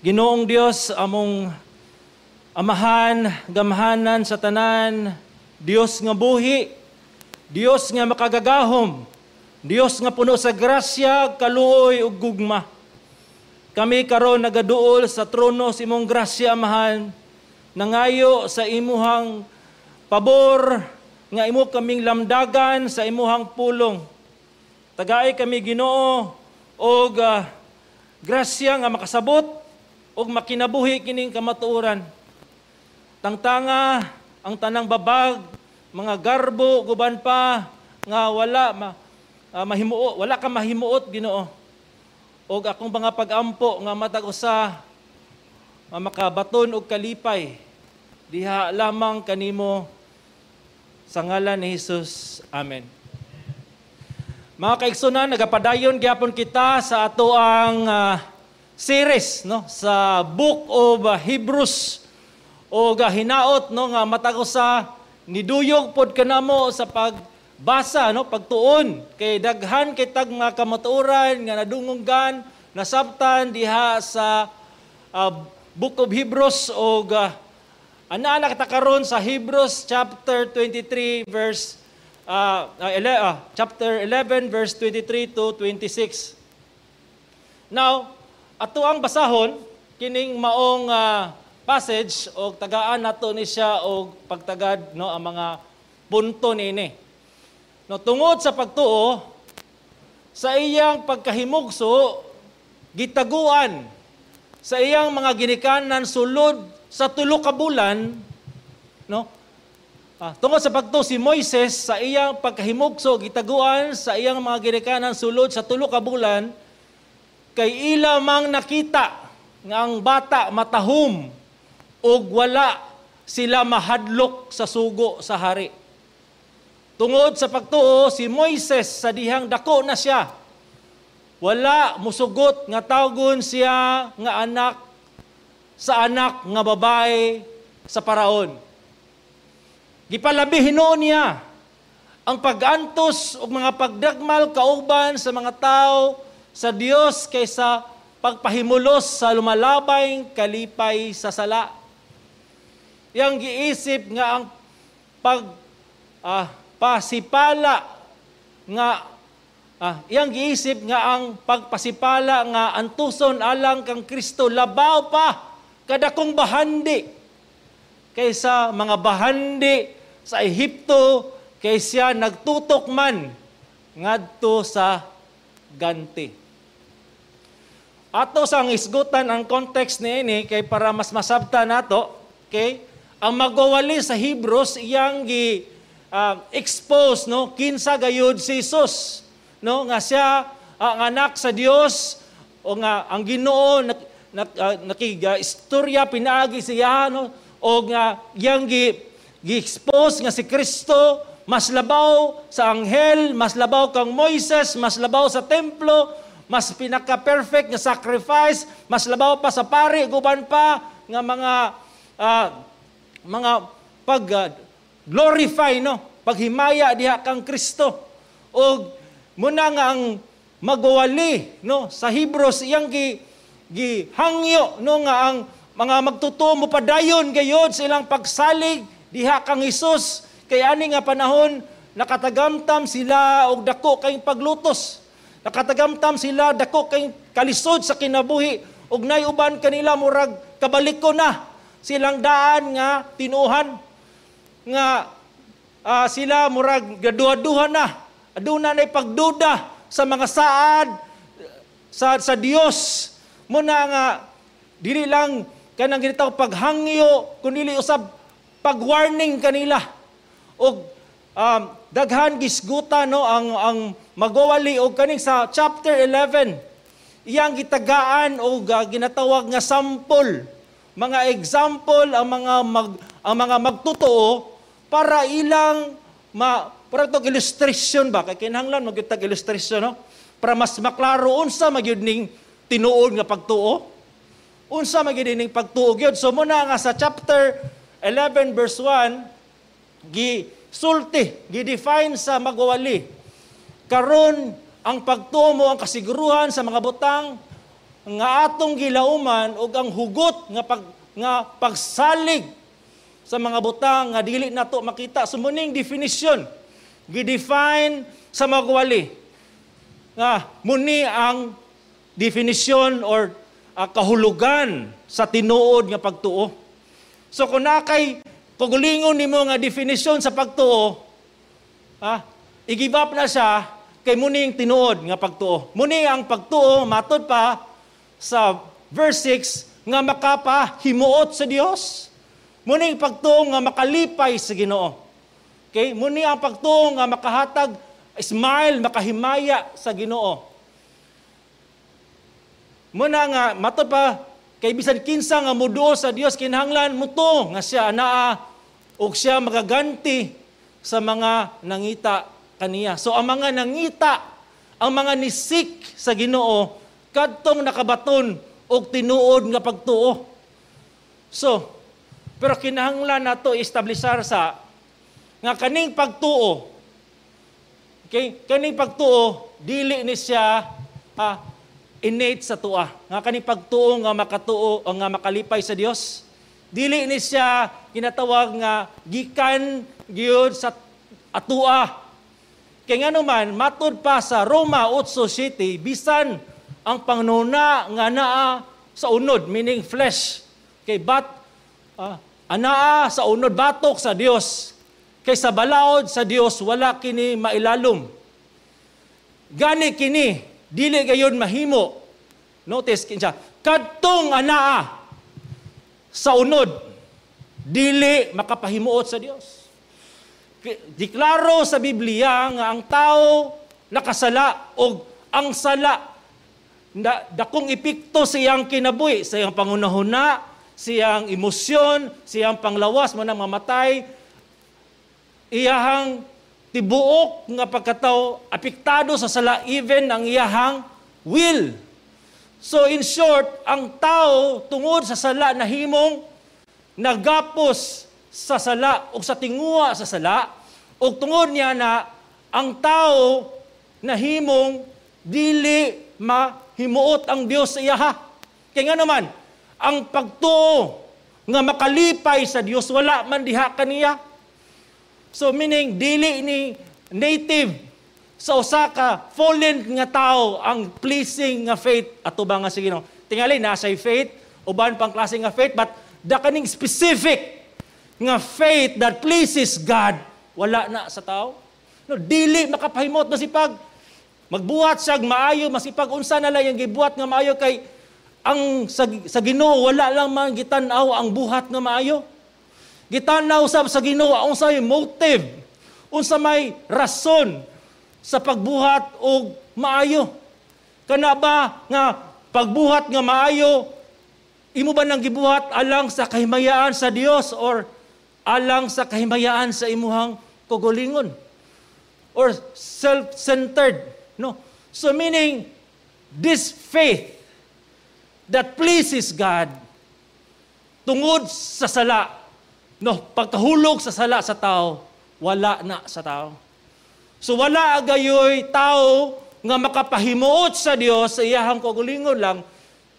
Ginoong Dios, among Amahan, gamhanan sa tanan, Dios nga buhi, Dios nga makagagahom, Dios nga puno sa grasya, kaluoy ug gugma. Kami karon nagaduol sa trono sa imong grasya, Amahan, nangayo sa imuhang pabor nga imo kaming lamdagan sa imuhang pulong. Tagai kami, Ginoo, og grasya nga makasabot ug makinabuhi kining kamatuoran. Tangtanga ang tanang babag, mga garbo, guban pa nga wala mahimuot, wala ka mahimuot, Ginoo. Og akong mga pagampo nga matag usa nga makabaton og kalipay diha lamang kanimo, sa ngalan ni Jesus. Amen. Mga kaigsunan, nagapadayon gyapon kita sa ato ang series, no, sa Book of Hebrews o hinaot, no, nga matag usa niduyog pod kanamo sa pagbasa, no, pagtuon, kay daghan kitag mga kamatuoran nga nadunggan, nasabtan diha sa Book of Hebrews. Og anaa na kita karon sa Hebrews chapter 23 verse chapter 11 verse 23 to 26. Now, ato ang basahon kining maong passage og tagaan nato ni siya og pagtagad, no, ang mga punto niini. No, tungod sa pagtuo, sa iyang pagkahimugso gitaguan sa iyang mga ginikanan sulod sa 3 ka bulan, no? Tungod sa pagtuo, si Moises sa iyang pagkahimugso gitaguan sa iyang mga ginikanan sulod sa 3 ka bulan, kay ila mang nakita nga ang bata matahom ug wala sila mahadlok sa sugo sa hari. Tungod sa pagtuo, si Moises sa dihang dako na siya, wala musugot nga tawgon siya nga anak sa anak nga babae sa Paraon. Gipalabi hinuon niya ang pag-antos ug mga pagdagmal kauban sa mga tao sa Dios kaysa pagpahimulos sa lumalabay kalipay sa sala. Iyang giisip nga ang pag pasipala nga iyang giisip nga ang pagpasipala nga antuson alang kang Kristo labaw pa kadakong bahandi kaysa mga bahandi sa Ehipto, kay siya nagtutok man ngadto sa ganti. Ato sang isgutan ang context niini kay para mas masabta nato, okay? Ang magwawali sa Hebrews, iyang gi expose, no, kinsa gayud si Jesus, no, nga siya ang anak sa Dios o nga ang Ginoo nakig istorya pinaagi siya, no, o nga iyang gi gi-expose nga si Kristo mas labaw sa anghel, mas labaw kang Moises, mas labaw sa templo, mas pinaka-perfect nga sacrifice, mas labaw pa sa pari, guban pa nga mga pag glorify, no, paghimaya diha kang Kristo. Og muna nga ang magwawali, no, sa Hebrews, iyang gi gihangyo, no, nga ang mga magtutuo mo padayon gayod sa ilang pagsalig diha kang Hesus, kay ani nga panahon nakatagamtam sila og dako kay paglutos, nakatagamtam sila dako kay kalisod sa kinabuhi, ug nay uban kanila murag kabaliko na silang daan nga tinuohan, nga sila murag gaduha-duha na, aduna nay pagduda sa mga saad sa Dios. Muna nga dili lang kanang ginitawag paghangyo, kundi usab pag-warning kanila. Og daghan gisgutan, no, ang magwawali, og kaning sa chapter 11, iyang gitagaan og ginatawag nga sample, mga example ang mga magtotoo para ilang ma para tog illustration ba, kay kinahanglan magyud tag illustration, no, para mas maklaro unsa magyud ning tinuod nga pagtuo, unsa magyud ning pagtuo gyud. So muna nga sa chapter 11 verse 1, gi sulti, gi-define sa magwawali, karon ang pagtuo mo ang kasiguruhan sa mga butang nga atong gilauman ug ang hugot nga pagsalig sa mga butang nga dili nato makita. So muning definition gi-define sa magwali nga muni ang definition or kahulugan sa tinuod nga pagtuo. So kung naa kay kaugalingon nimo nga definition sa pagtuo, i-give up na siya kay muni ang tinuod nga pagtuo. Muni ang pagtuo matod pa sa verse 6 nga makapahimuot sa Dios. Muni ang pagtuo nga makalipay sa Ginoo. Okay? Muni ang pagtuo nga makahatag smile, makahimaya sa Ginoo. Muna nga matod pa kay bisan kinsa nga muduo sa Dios, kinahanglan mutuo nga siya anaa ug siya magaganti sa mga nangita kaniya. So ang mga nangita, ang mga ni-seek sa Ginoo kadtong nakabaton og tinuod nga pagtuo. So, pero kinahanglan nato establisar sa nga kaning pagtuo, okay, kaning pagtuo dili ni siya innate sa atoa. Nga kaning pagtuo nga makatuo o nga makalipay sa Dios, dili ni siya ginatawag nga gikan gyud sa atoa. Kay ngano man, matud pa sa Roma 8:7, bisan ang panghunahuna nga naa sa unod, meaning flesh, kay bat anaa sa unod batok sa Dios, kay sa balaod sa Dios wala kini mailalom. Gani kini dili gayon mahimo. Notice kinsa kadtong anaa sa unod dili makapahimuot sa Dios. Diklaro sa Biblia nga ang tao nakasala og ang sala na dakong epekto sa iyang kinabuhi, sa iyang panghunahuna, siyang emosyon, siyang panglawas mo nang mamatay, iyahang tibuok nga pagkatao apektado sa sala, even ang iyahang will. So in short, ang tao tungod sa sala nahimong nagapos sa sala o sa tinguha sa sala, ug tungod niya na ang tao nahimong dili mahimuot ang Dios sa iyaha. Kay nga naman, ang pagtuo nga makalipay sa Dios wala man diha kaniya. So meaning dili ni native sa usa ka fallen nga tao ang pleasing nga faith atubang nga sa Ginoo. Tingali naa say faith, uban pang klase nga faith, but da kaning specific nga faith that pleases God wala na sa tao. No, dili makapahimot masipag magbuhat siya maayo, masipag unsa na lang yung gibuhat nga maayo, kay ang sa Ginoo wala lang man gitan-aw ang buhat nga maayo. Gitan-aw sab sa Ginoo ang unsay motive, unsa may rason sa pagbuhat og maayo. Kana ba nga pagbuhat nga maayo imo ba nang gibuhat alang sa kahimayaan sa Dios or alang sa kahimayaan sa imuhang kaugalingon or self-centered, no? So meaning this faith that pleases God, tungod sa sala, no, pagkahulog sa sala sa tao, wala na sa tao. So wala gayoy tao nga makapahimuot sa Dios sa iyahang kaugalingon lang,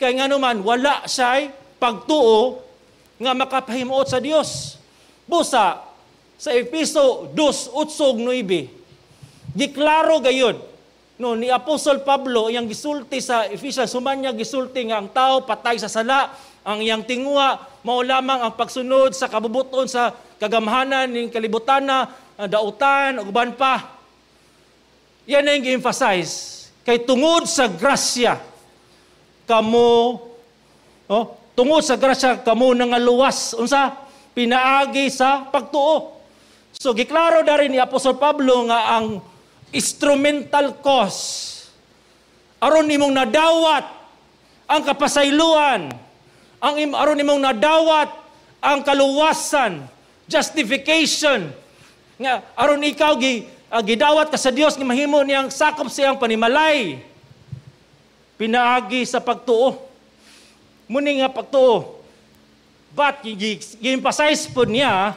kay ngano man wala siya'y pagtuo nga makapahimuot sa Dios. Busa sa Efeso 2:8-9, giklaro gayud no ni Apostol Pablo iyang gisulti sa Ephesians, human niya gisulti nga ang tao patay sa sala, ang iyang tinguha mao lamang ang pagsunod sa kabubuton sa kagamhanan ning kalibutana, dautan ug uban pa. Yan ang gi-emphasize kay tungod sa grasya kamo, oh, tungod sa grasya kamo nangaluwas, unsa pinaagi sa pagtuo. So giklaro dari ni Apostol Pablo nga ang instrumental cause aron nimong nadawat ang kapasayloan, ang aron nimong nadawat ang kaluwasan, justification, nga aron ikaw gidawat ka sa Dios nga mahimo niyang sakop sa iyang panimalay pinaagi sa pagtuo. Muni nga pagtuo. But gi-emphasize po niya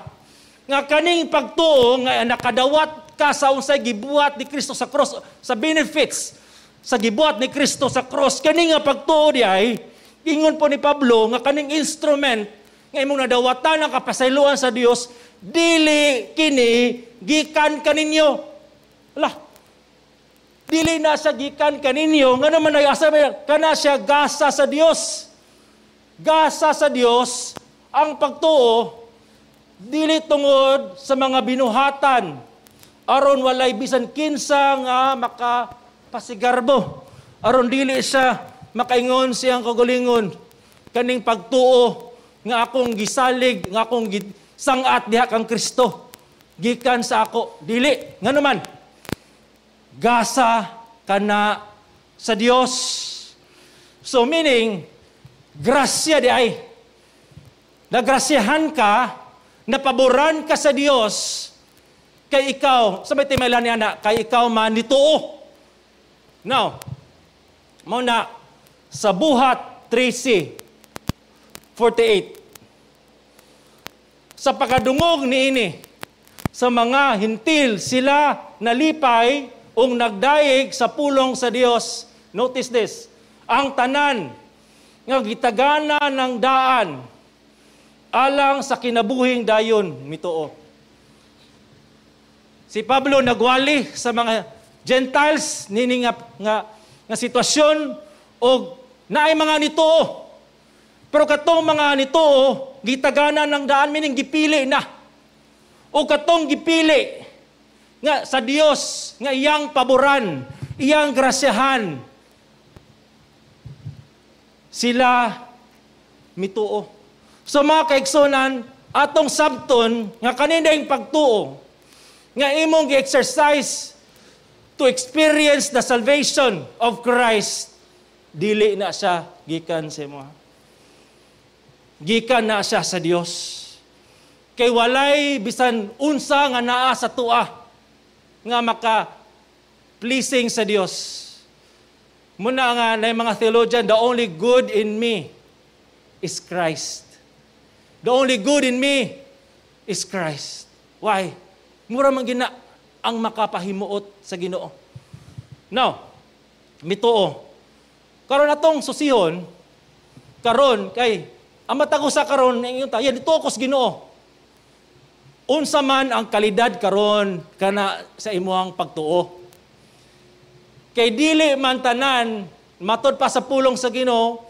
nga kaning pagtuo nga nakadawat ka sa unsay gibuhat ni Kristo sa cross, sa benefits Sa gibuhat ni Kristo sa cross. Kani nga pagtuo di ay, ingon po ni Pablo nga kaning instrument nga imong nadawatan ang kapasayloan sa Dios, dili kini gikan kaninyo. Ala. Dili na siya gikan kaninyo, ngano man ay asa man kana siya? Gasa sa Dios. Gasa sa Dios ang pagtuo, dili tungod sa mga binuhatan, aron walay bisan kinsa nga makapasigarbo, aron dili siya makaingon siyang kaugalingon, "Kaning pagtuo nga akong gisalig, nga akong gisangat diha kang Kristo, gikan sa ako." Dili. Ngano man? Gasa kana sa Dios. So meaning, grasya di ay nagrasyahan ka, napaboran ka sa Dios kay ikaw sa may timaylan ni ana, kay ikaw man nituo. Now, mao na sa Buhat 13:48, sa pagkadungog niini sa mga Hentil, sila nalipay ug nagdayeg sa pulong sa Dios. Notice this: ang tanan nga gitagana ng daan alang sa kinabuhing dayon mituo. Si Pablo nagwali sa mga Gentiles nini nga sitwasyon og naay mga nituo. Pero katong mga nituo, gitagana ng daan, meaning gipili na. O katong gipili nga sa Dios nga iyang paboran, iyang grasyahan, sila mituo. So mga kaigsunan, atong sabton nga kaninang pagtuo nga imong gi-exercise to experience the salvation of Christ, dili na siya gikan sa imo. Gikan na siya sa Dios. Kay walay bisan unsa nga naa sa tua nga maka pleasing sa Dios. Muna nga na mga theologian, "The only good in me is Christ. The only good in me is Christ." Why? Mura man gina ang makapahimuot sa Ginoo. Now, mituo. Karon atong susihon, karon kay ang matag usa karon ingon ta, "Yan dito ko sa Ginoo." Unsa man ang kalidad karon kana sa imuhang pagtuo? Kay dili man tanan, matod pa sa pulong sa Ginoo,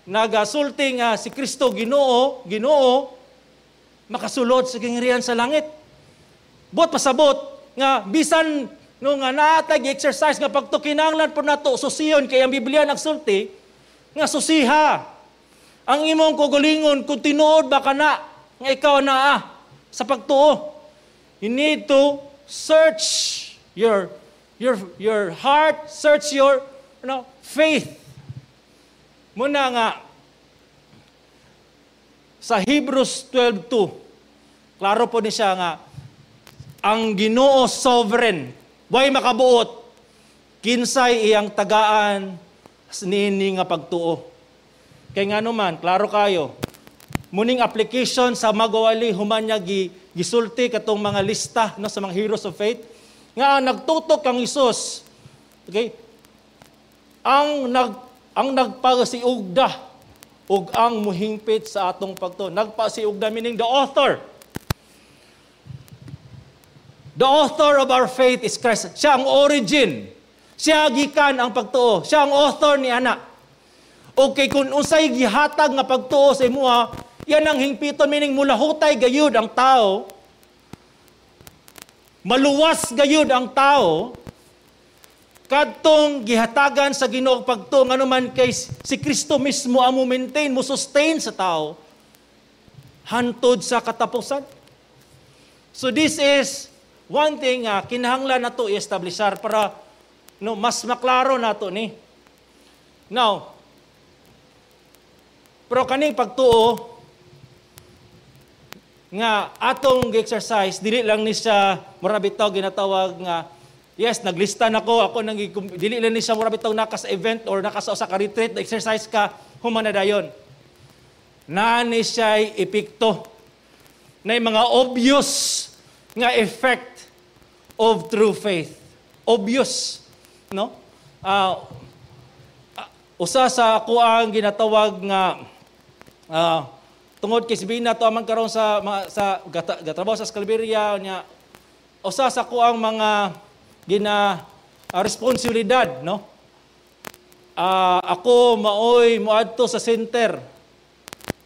nagasulti nga si Kristo "Ginoo, Ginoo," makasulod sa gingharian sa langit. Buot pasabot nga bisan no nga naatay exercise nga pagtuo, kinahanglan po nato susiyon kay ang Biblia nagsulti nga susiha ang imong kaugalingon kung tinuod ba kana nga ikaw naa sa pagtuo. You need to search your heart, search your faith. Muna nga sa Hebrews 12:2, klaro po ni siya nga ang Ginoo sovereign, way makabuot kinsay iyang tagaan niini nga pagtuo. Kay ngano man, klaro kayo. Muning application sa magwawali human niya gisulti katong mga lista, no, sa mga heroes of faith nga ang nagtutok kang Hesus, okay, ang nagpasiugda ug ang muhingpit sa atong pagtuo. Nagpasiugda meaning the author. The author of our faith is Christ. Siya ang origin. Siya gikan ang pagtuo. Siya ang author ni ana. Okay, kung unsay gihatag nga pagtuo sa imuha, yan ang hingpiton, meaning mulahutay gayud ang tao, maluwas gayud ang tao, kadtong gihatagan sa Ginoo pagtuo, ngano man kay si Kristo mismo ang mo maintain, mo sustain sa tao hantod sa katapusan. So this is one thing nga kinahanglan nato i-establishar para, no, mas maklaro nato ni. Now, pero kaning pagtuo nga atong exercise, dili lang ni siya mura bitaw ginatawag nga, "Yes, naglista nako ako nang," dili lang ni siya mura bitaw naka sa event or naka sa usa ka retreat, exercise ka, human na dayon. Naa ni siya epekto na mga obvious nga effect of true faith. Obvious, no? Usa sa ako ang ginatawag nga tungod kay si Bina to amang karon sa mga, sa gatrabaho sa Escalveria nya, usa sa ako ang mga gina responsibilidad, no, ako maoy moadto sa center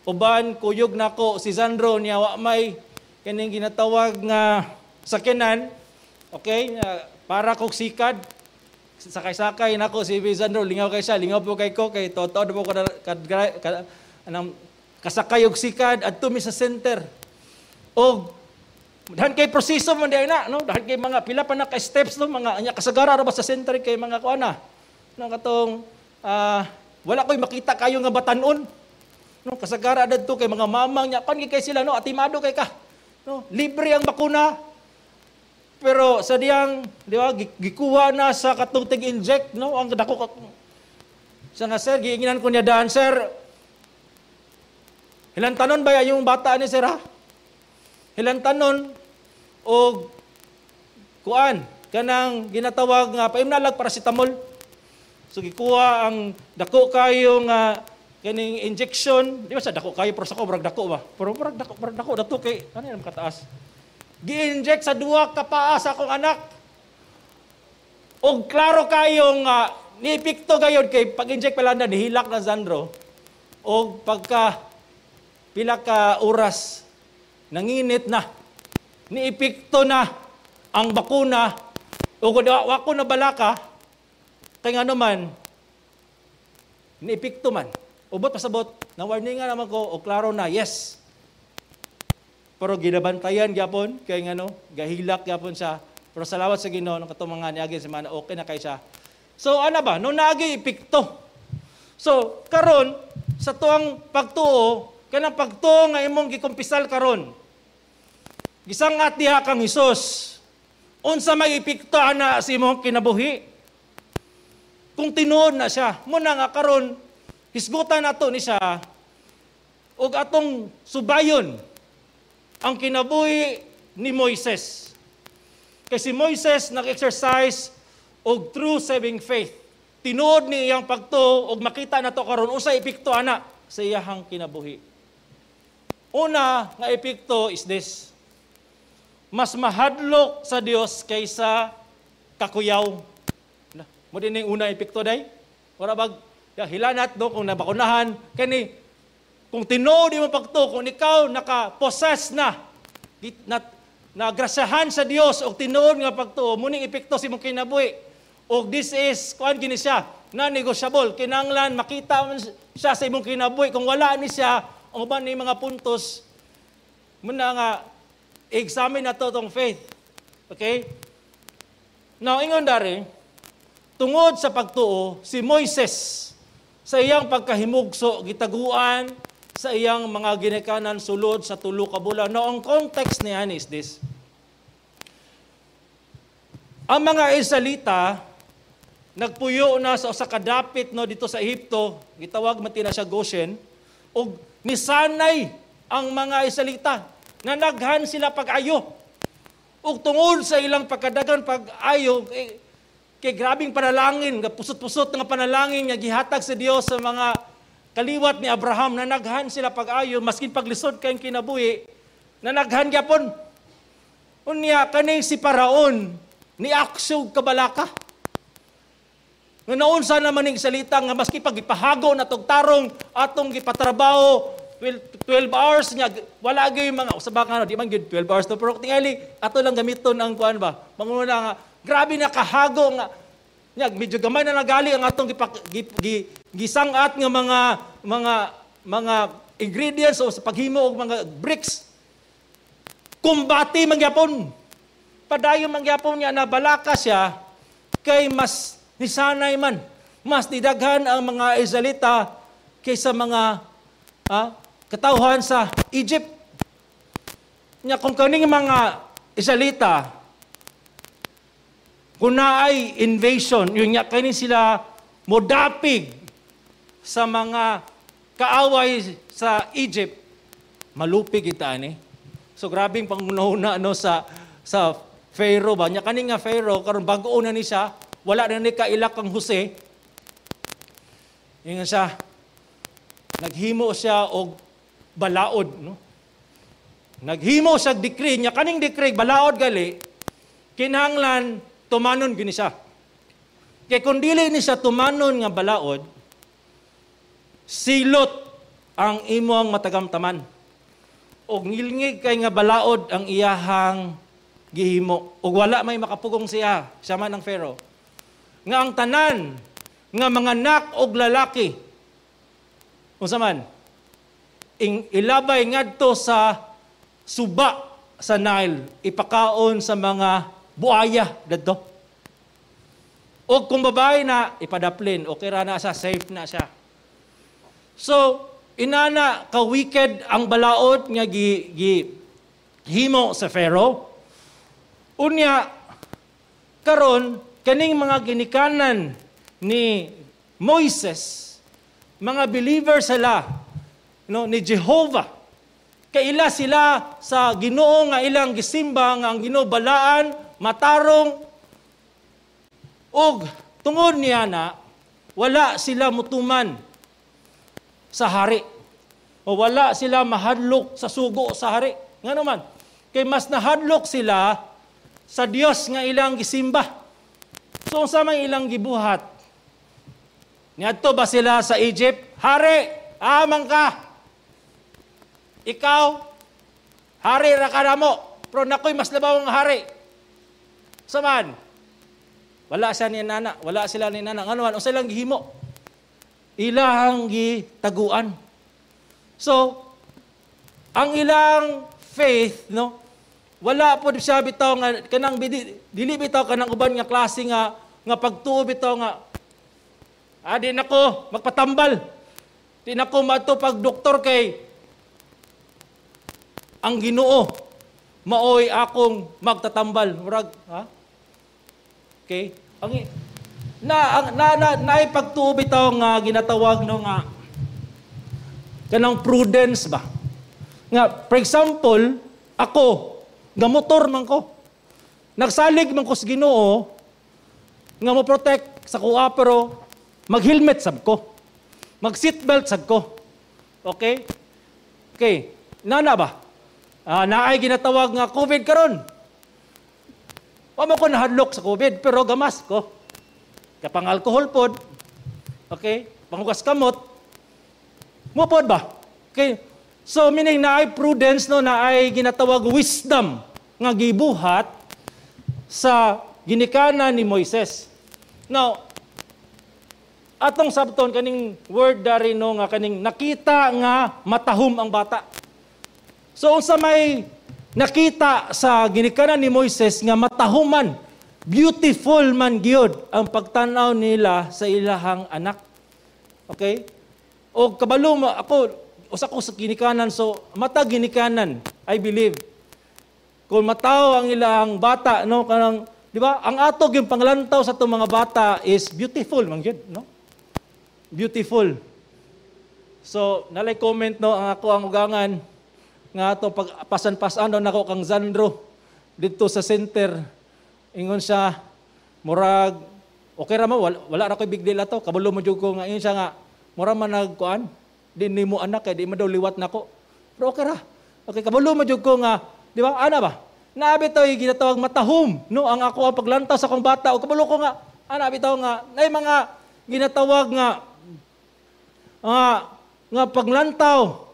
uban kuyog nako si Sandro niya wa may kining ginatawag nga sakyanan, okay, para kog sikad, sakay-sakay nako si Sandro. Lingaw kay siya, lingaw po kay ko, kay totoo po ko ka, anang kasakay og sikad adto mi sa center. Og dahan kay proseso man di na, no, dahan kay mga pila pa na ka steps, no, mga anya kasagara ra ba sa center kay mga kuan na, no, katong wala koy makita kayo nga batanon, no, kasagara dadto kay mga mamang nya kan kay sila, no, atimado kay ka, no, libre ang bakuna. Pero sa diyang, di ba, gikuha na sa katong tig-inject, no, ang dako sa nga, "Sir," giinginan ko niya daan, "Sir, hilantanon ba yung bata ni sir, ha? Hilantanon og kuan kanang ginatawag nga paimnalag paracetamol." So gikuha ang dako kayo nga kining injection, di ba sa dako kayo, pero sa ko murag dako ba? Pero murag dako dato kay ano yan kataas. Gi-inject sa duha ka paa sa akong anak. Og klaro kayong niepekto gayod kay pag-inject pa lang na nihilak na Sandro. Og pagka pila ka oras nanginit na. Niepekto na ang bakuna. Ug wa ko na balaka kay ngano man niepekto man. Ubot pasabot, na warning nga naman ko o klaro na, yes. Pero ginabantayan gyapon kay ngano, gahilak gyapon siya. Pero salamat sa Ginoo nung katong mga niagi sa mana, okay na kay siya. So ano ba, no naagi epekto. So karon sa tuang pagtuo, kanang pagtuo nga imong gikumpisal karon. Gisangat diha kang Hesus. Unsa may epekto ana sa imong kinabuhi? Kung tinuod na siya, muna nga karon hisgutan nato ni siya ug atong subayon ang kinabuhi ni Moises. Kay si Moises nag-exercise og true saving faith. Tinuod ni iyang pagtuo ug makita nato karon unsay epekto ana sa iyahang kinabuhi. Una nga epekto is this. Mas mahadlok sa Dios kaysa kakuyaw. Na, mo din yung una epekto day. Wala bag ya, hilanat do kung nabakunahan kani kung tinuod mo pagtuo, kung ikaw naka-possess na na, nagrasyahan sa Dios og tinuod nga pagtuo, muning epekto sa imong kinabuhi. Og this is kuan gini siya, na negotiable. Kinahanglan makita man siya sa imong kinabuhi. Kung wala ni siya, ang uban ni mga puntos, muna nga examine nato tong faith. Okay? Now, ingon dari, tungod sa pagtuo, si Moises, sa iyang pagkahimugso, gitaguan sa iyang mga ginikanan sulod sa 3 ka bulan. Now, ang context niyan is this. Ang mga Israelita nagpuyo na sa usa ka dapit, no, dito sa Ehipto, gitawag man tina siya Goshen, ug nisanay ang mga Israelita na naghan sila pag-ayo. Ug tungod sa ilang pagkadagan pag-ayo, eh, kay grabing panalangin, nga pusot-pusot nga panalangin nga gihatag sa Dios sa mga kaliwat ni Abraham, na naghan sila pag-ayo maskin paglisod kayong kinabuhi, na naghan gyapon. Unya kaning si Paraon ni aksog kabalaka. Nga naunsa naman ning salita nga maski pag ipahago na tog tarong atong gipatrabaho 12, 12 hours nga wala gyud mga usaba ka, di man gyud 12 hours to, pero tingali ato lang gamiton ang kuan ba, manguna nga grabe na kahago nga nya medyo gamay na nagali ang atong gisangat nga mga ingredients o sa paghimo og mga bricks, kumbati man gyapon, padayon man gyapon nga nabalaka siya kay mas nisanay man, mas nidaghan ang mga Israelita kaysa mga katawhan sa Egypt. Nya kung kaning mga Israelita, kung naay invasion, yun nga, kani sila modapig sa mga kaaway sa Egypt, malupig kita ani. So grabing pangunahuna, no, sa Pharaoh ba. Nya kani nga Pharaoh karon bag-o na ni siya. Wala na ni kaila kang Jose. Ingon siya, naghimo siya og balaod, no? Naghimo siya decree niya, kaning decree balaod gali, kinahanglan tumanon gini siya. Kay kung dili ni siya tumanon nga balaod, silot ang imong matagamtaman. Og ngilngig kay nga balaod ang iyahang gihimo. Og wala may makapugong siya, siya man ang Pharaoh. Nga ang tanan nga mga anak og lalaki, unsa man, ilabay ngadto sa suba sa Nile, ipakaon sa mga buaya dadto. O kung babae na, ipadaplin, okay ra na siya, safe na siya. So, inana ka wicked ang balaod nga gi himo sa Pharaoh. Unya karon, kaning mga ginikanan ni Moises, mga believer sila, no, ni Jehovah. Kaila sila sa Ginoo nga ilang gisimba, nga ang Ginoo balaan, matarong, ug tungod niya na wala sila mutuman sa hari. O wala sila mahadlok sa sugo sa hari. Ngano man? Kay mas nahadlok sila sa Dios nga ilang gisimba. So unsa man ilang gibuhat? Niadto ba sila sa Egypt? "Hari, amang ka. Ikaw, hari ra ka namo. Pero nakoy mas labaw nga hari." Saman, wala siya ni nana, wala sila ni nana. Ngano man, unsa ilang gihimo? Ilahang gitaguan. So, ang ilang faith, no? Wala po siya bitaw nga kanang dili bitaw kanang uban nga klase nga nga pagtuo bitaw nga di nako magpatambal. Di nako maadto pag doktor kay ang Ginoo maoy akong magtatambal. Murag, ha? Okay? Ang na ang na na naay pagtuo bitaw nga ginatawag, no, nga kanang prudence ba? Nga for example, ako nga motor man ko. Nagsalig man ko sa Ginoo nga mo protect sa kuha, pero mag-helmet sab ko. Mag seatbelt sab ko. Okay? Okay. Nana ba? Naay ginatawag nga COVID karon. Wa mo ko nahadlok sa COVID, pero gamas ko. Kapang alcohol pod. Okay? Panghugas kamot. Mo pod ba? Okay. So meaning naay prudence, no, naay ginatawag wisdom nga gibuhat sa ginikanan ni Moises. Now, atong sabton kaning word dari, no, nga kaning nakita nga matahom ang bata. So unsa may nakita sa ginikanan ni Moises nga matahuman, beautiful man gyud ang pagtan-aw nila sa ilahang anak. Okay? O kabalo mo ako, usa ko sa ginikanan, so mata ginikanan, I believe kung mataw ang ilang bata, no, kanang, di ba, ang ato yung panglantaw sa atong mga bata is beautiful man gyud, no? Beautiful. So, nalay comment, no, ang ako ang ugangan nga ato pag pasan-pasan daw nako kang Zandro dito sa center. Ingon siya, murag okay ra mo, wala ra koy big deal ato. Kabalo mo jud ko nga ingon siya nga mura man nagkuan, di nimo anak kay di man daw liwat nako. Pero okay ra. Okay, kabalo mo jud ko nga, di ba? Ana ba? Naa bitaw ginatawag matahom, no, ang ako ang paglantaw sa akong bata o kabalo ko nga ana bitaw nga nay mga ginatawag nga paglantaw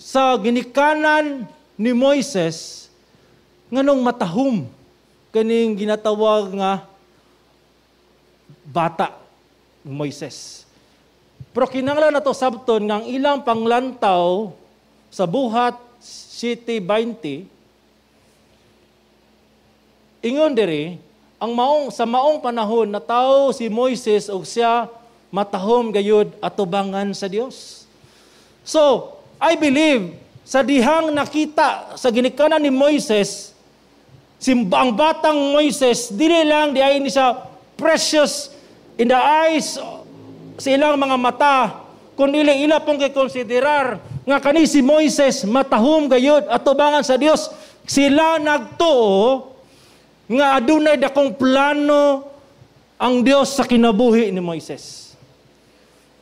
sa ginikanan ni Moises nganong matahom kaning ginatawag nga bata ni Moises. Pero kinahanglan nato sabton nga ang ilang panglantaw sa Buhat 7:20, ingon diri, ang maong sa maong panahon natawo si Moises ug siya matahom gayud atubangan sa Dios. So, I believe sa dihang nakita sa ginikanan ni Moises si ang batang Moises, dili lang di ay ni siya precious in the eyes sa ilang mga mata, kundi ila pong gikonsiderar nga kani si Moises matahom gayud atubangan sa Dios. Sila nagtuo nga adunay dakong plano Ang Dios sa kinabuhi ni Moises.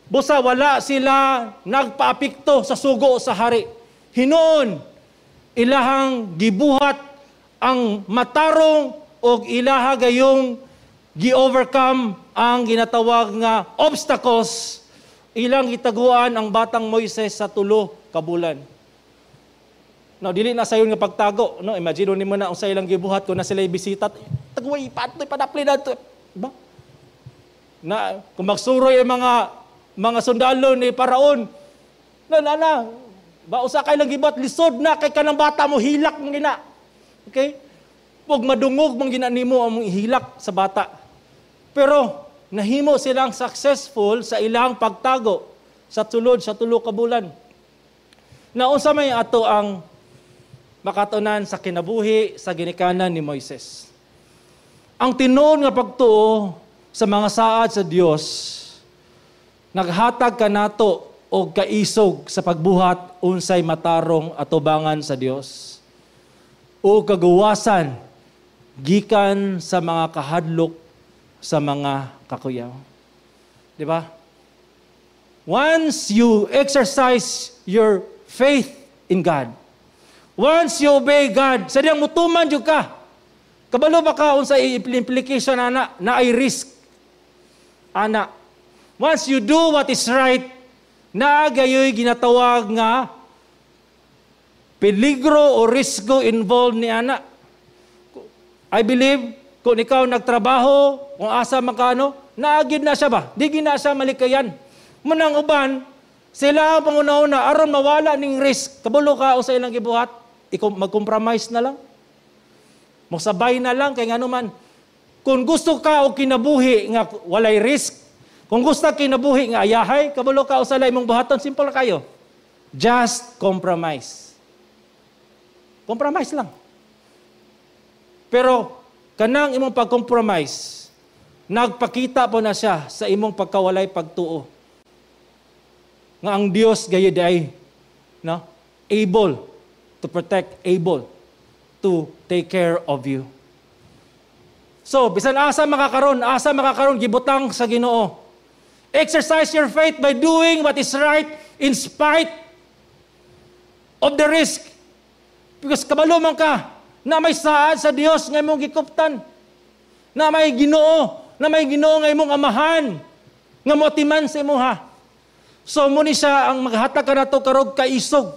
Busa wala sila nagpaapikto sa sugo sa hari. Hinuon, ilahang gibuhat ang matarong og ilaha gayong gi-overcome ang ginatawag nga obstacles. Ilang gitaguan ang batang Moises sa 3 ka bulan. Now, dili na sayon nga pagtago, no? Imagine nimo na unsa ilang gibuhat kung na sila bisita. Tagway pa padapli na to. Ba? Na kung magsuroy ang mga sundalo ni Paraon, na na na, ba usa kay lang gibuhat, lisod na kay kanang bata mo hilak mong gina. Okay? Ug madungog mong gina nimo ang hilak sa bata. Pero nahimo silang successful sa ilang pagtago sa sulod sa 3 ka bulan. Na unsa may ato ang makatunan sa kinabuhi sa ginikanan ni Moises? Ang tinuod nga pagtuo sa mga saad sa Dios naghatag kanato og kaisog sa pagbuhat unsay matarong atubangan sa Dios o kagawasan gikan sa mga kahadlok, sa mga kakuyaw. Di ba? Once you exercise your faith in God, once you obey God, sa diyang mutuman jud ka. Kabalo ba ka unsa implication ana na ay risk? Ana. Once you do what is right, naa gayoy ginatawag nga peligro o risgo involved ni ana. I believe kung ikaw nagtrabaho, kung asa makano, naagid na siya ba? Di gina siya malikayan. Munang uban, sila ang panguna-una, aron mawala ning risk. Kabalo ka o sa ilang gibuhat, ikaw mag-compromise na lang. Mosabay na lang, kay ngano man, kung gusto ka og kinabuhi nga walay risk, kung gusto ka kinabuhi nga ayahay, kabalo ka o sa imong buhaton, simple kayo. Just compromise. Compromise lang. Pero kanang imong pag-compromise, nagpakita po na siya sa imong pagkawalay pagtuo. Nga ang Dios gayud ay, no, able to protect, able to take care of you. So, bisan asa makakaron, gibutang sa Ginoo. Exercise your faith by doing what is right in spite of the risk. Because kabalo man ka na may saad sa Dios nga imong gikuptan. Na may Ginoo nga imong amahan nga moatiman sa imuha. So mo ni siya ang maghatag kanato karog kaisog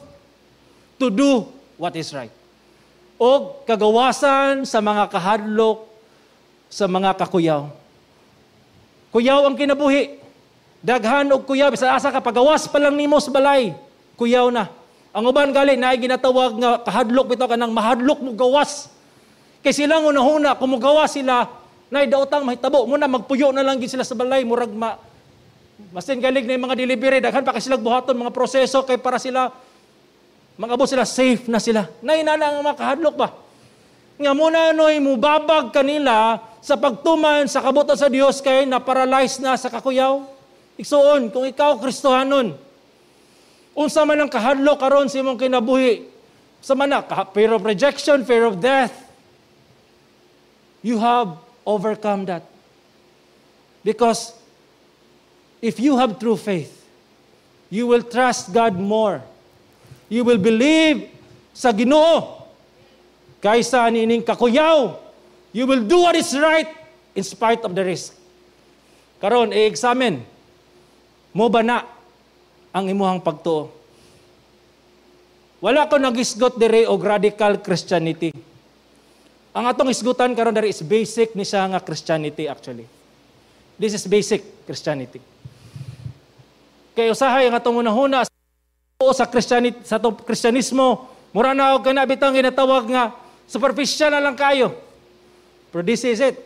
to do what is right. O kagawasan sa mga kahadlok, sa mga kakuyaw. Kuyaw ang kinabuhi. Daghan og kuyaw, bisan asa ka, pagawas pa lang nimo sa balay, kuyaw na. Ang uban gali naay ginatawag nga kahadlok bitaw, kanang mahadlok mo gawas. Kay silang unahuna kung mogawas sila, nay daotang mahitabo mo na, magpuyo na lang gid sila sa balay, murag ma masin galig na yung mga delivery, daghan pa kay sila buhaton mga proseso kay para sila magabot sila, safe na sila. Nay na ang mga kahadlok ba? Nga muna noy mubabag kanila sa pagtuman sa kabutan sa Dios kay na-paralyze na sa kakuyaw. Igsuon, kung ikaw Kristohanon, unsa man ang kahadlok karon sa imong kinabuhi, sa man na, fear of rejection, fear of death, you have overcome that. Because if you have true faith, you will trust God more. You will believe sa Ginoo kaysa niining kakuyaw. You will do what is right in spite of the risk. Karon, i-examine mo ba na ang imuhang pagtuo? Wala ko nagisgot dire og radical Christianity. Ang atong isgutan karon diri is basic ni siya nga Christianity actually. This is basic Christianity. Kay usahay ang atong unahuna sa Christianity, sa atong Kristyanismo, mura na og kana bitang ginatawag nga superficial na lang kayo. Pero this is it.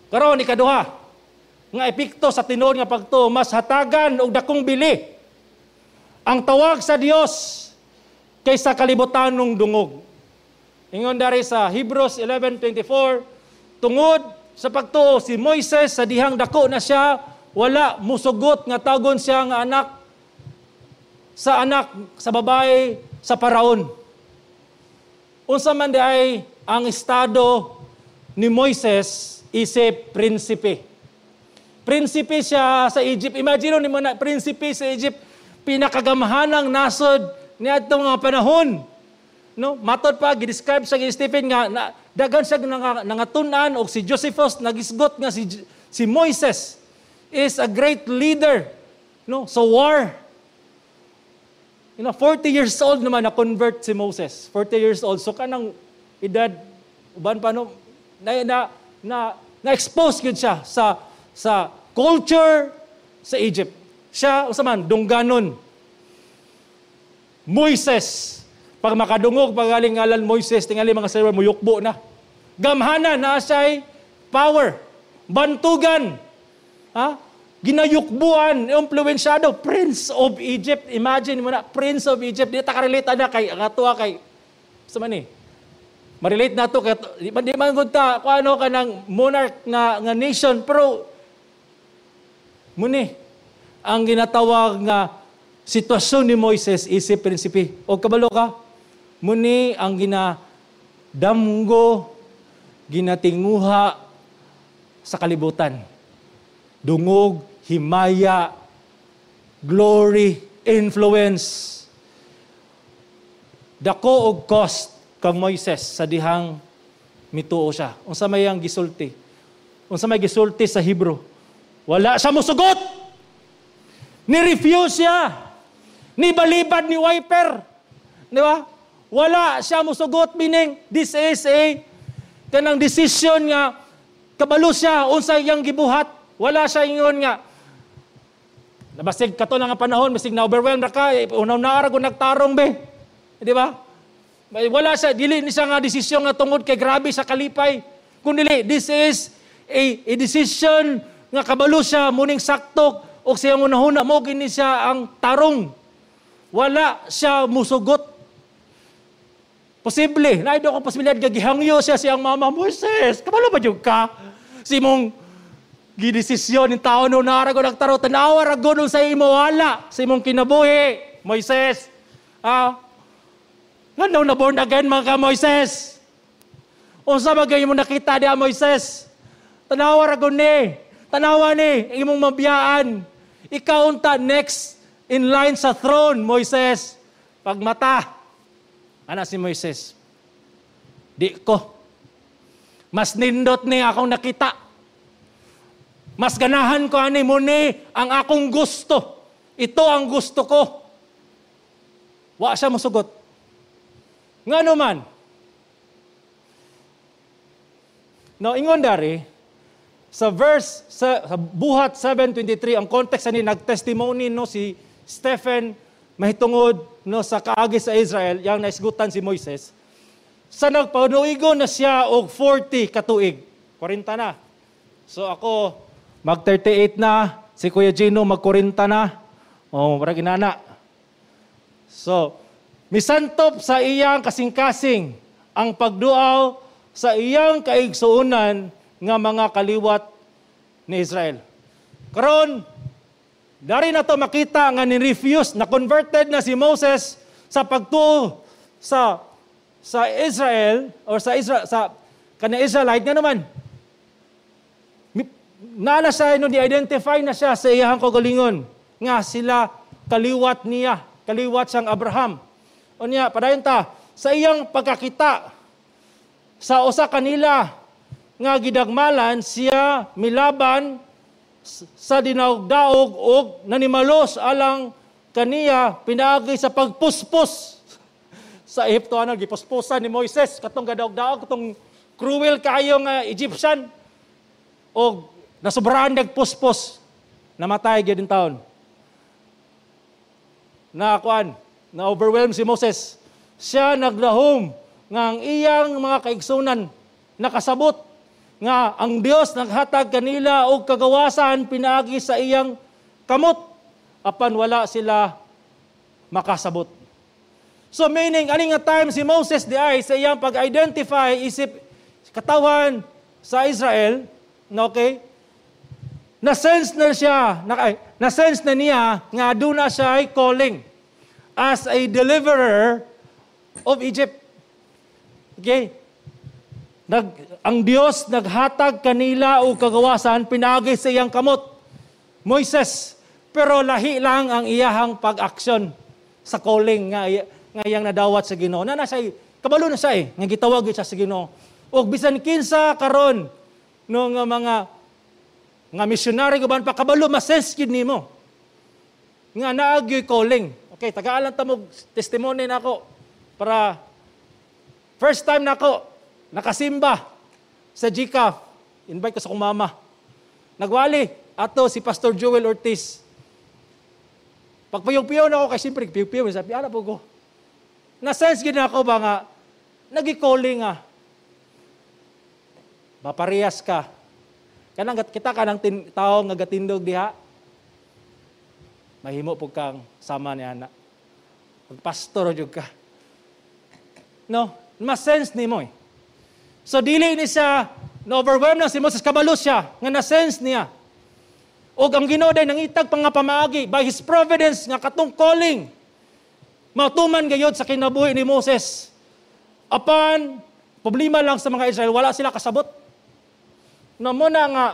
Karon, ikaduha nga epekto sa tinuod nga pagtuo, mas hatagan og dakong bili ang tawag sa Dios kaysa kalibutanong dungog. Ingon dari sa Hebrews 11:24, tungod sa pagtuo si Moises, sa dihang dako na siya, wala musugot nga tagon siya nga anak sa anak sa babae sa Paraon. Unsa man di ay ang estado ni Moises isip prinsipe. Prinsipe siya sa Egypt. Imagine nimo na prinsipe sa Egypt, pinakagamhanang nasod niadtong nga panahon. No, matod pa gi-describe sa Stephen nga na, daghan siya nangatun-an og si Josephus nagisgot nga si Moises is a great leader, no, sa war. 40 years old naman na convert si Moses. 40 years old. So kanang edad uban pa, no, na na na, na expose gyud siya sa culture sa Egypt. Siya usa man dungganon. Moises. Pag makadungog pagaling ngalan Moises, tingali mga server muyukbo na. Gamhanan na siya'y power. Bantugan. Ha? Ginayukbuan, impluensyado, Prince of Egypt. Imagine mo na, Prince of Egypt. Di ta ka-relate na kay, ang atuwa kay, sa man eh, ma-relate na to, kay, di man gud ta, kung ano ka ng monarch nga nation, pero, muni, ang ginatawag nga sitwasyon ni Moises isip prinsipe. O kabalo ka, muni ang ginadamgo, ginatinguha sa kalibutan. Dungog, himaya, glory, influence. Dako og cost kang Moises sa dihang mituo siya. Unsa may ang gisulti? Unsa may gisulti sa Hebrew? Wala siya musugot. Ni-refuse siya. Ni balibad ni wiper. Di ba? Wala siya musugot, meaning this is a kanang decision nga kabalo siya unsa iyang gibuhat. Wala siya ingon nga nabasig kato lang nga panahon, basig na overwhelm ra ka, eh, unaw na ra nagtarong be. Di ba? Wala siya, dili ni siya nga desisyon nga tungod kay grabe sa kalipay. Kun dili, this is a decision nga kabalo siya muning sakto o siyang unahuna mo gini siya ang tarong. Wala siya musugot. Posible, na ko posibilidad nga gihangyo siya siyang mama, "Moises, kabalo ba jud ka? Si mong gidesisyon ni tao no nara ko nagtaro, tanawa ra gud sa imo wala sa imong kinabuhi, Moises. Ah, ngano na born again man ka, Moises? Unsa ba mo nakita diha, Moises? Tanawa ra gud ni. Tanawa ni imong mabiyaan. Ikaw unta next in line sa throne, Moises. Pagmata." Ana si Moises, "Di ko. Mas nindot ni akong nakita. Mas ganahan ko ani mo ni ang akong gusto. Ito ang gusto ko." Wa siya musugot. Ngano man? No, ingon dari sa verse sa Buhat 7:23, ang context ani nagtestimony, no, si Stephen mahitungod, no, sa kaagi sa Israel yang naisgutan si Moises sa nagpanuigo na siya og 40 katuig, 40 na. So ako mag 38 na, si Kuya Gino mag 40 na. Oh, murag inana. So misantop sa iyang kasing-kasing ang pagduaw sa iyang kaigsuonan nga mga kaliwat ni Israel. Karon, dari na to makita nga ni-refuse, na converted na si Moses sa pagtuo sa Israel or sa Israel, sa kana Israelite nga naman. Naa na siya no, di-identify na siya sa iyang kaugalingon nga sila kaliwat niya, kaliwat siyang Abraham. Unya, padayon ta, sa iyang pagkakita sa usa kanila nga gidagmalan siya milaban sa dinaog-daog og nanimalos alang kaniya pinaagi sa pagpuspos sa Ehipto. Ano, gipuspusan ni Moises katong gadaog-daog, katong cruel kaayo nga Egyptian, og nasubrahan nagpuspos, namatay gyud taon na kuan na overwhelm si Moses. Siya naglahom nga ang iyang mga kaigsunan nakasabot nga ang Dios naghatag kanila og kagawasan pinaagi sa iyang kamot, apan wala sila makasabot. So meaning, ani nga time si Moses di ay sa iyang pag-identify isip katawan sa Israel, okay? Na sense na siya, na sense na niya nga aduna siya ay calling as a deliverer of Egypt. Okay? Ang Dios naghatag kanila og kagawasan pinaagi sa iyang kamot, Moises. Pero lahi lang ang iyahang pag-aksyon sa calling nga iyang nadawat sa Ginoo. Na nasa kabalo na siya eh, nga gitawag siya sa Ginoo. Og bisan kinsa karon no nga mga nga missionary uban pa, kabalo, ma-sense gyud nimo nga naa gyoy calling. Okay, tagaan lang ta mo testimony nako para first time nako nakasimba sa GCAF. Invite ko sa akong mama. Nagwali ato si Pastor Joel Ortiz. Pagpiyong-piyo na ako kay siyempre piyong-piyo sabi ana po ko. Na-sense gyud nako ba nga nagi-calling nga. Maparehas ka. Kanang kita kanang tao nga gatindog diha. Mahimo pud kang sama ni ana. Magpastor jud ka. No, ma-sense nimo eh. So dili ni siya na-overwhelm na si Moses, kabalo siya nga na-sense niya. Og ang Ginoo day nangitag pa nga pamaagi by His providence nga katong calling matuman gayod sa kinabuhi ni Moses. Apan problema lang sa mga Israel, wala sila kasabot. Na mo na nga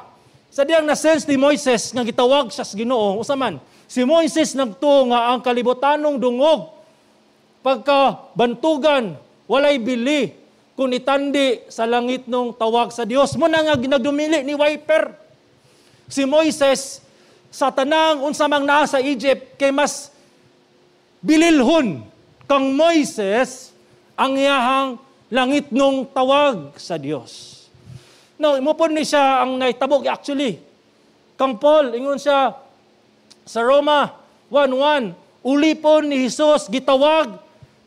sa diyang na-sense ni Moises nga gitawag siya sa Ginoo, usa man si Moises nagtuo nga ang kalibutanong dungog pagka bantugan walay bili kung itandi sa langit nung tawag sa Dios. Mo na nga ginagdumili ni wiper. Si Moises sa tanang unsa mang naa sa Egypt kay mas bililhon kang Moises ang iyahang langit nung tawag sa Dios. No, mo ni siya ang naitabog actually. Kang Paul, ingon siya sa Roma 1:1, ulipon ni Jesus, gitawag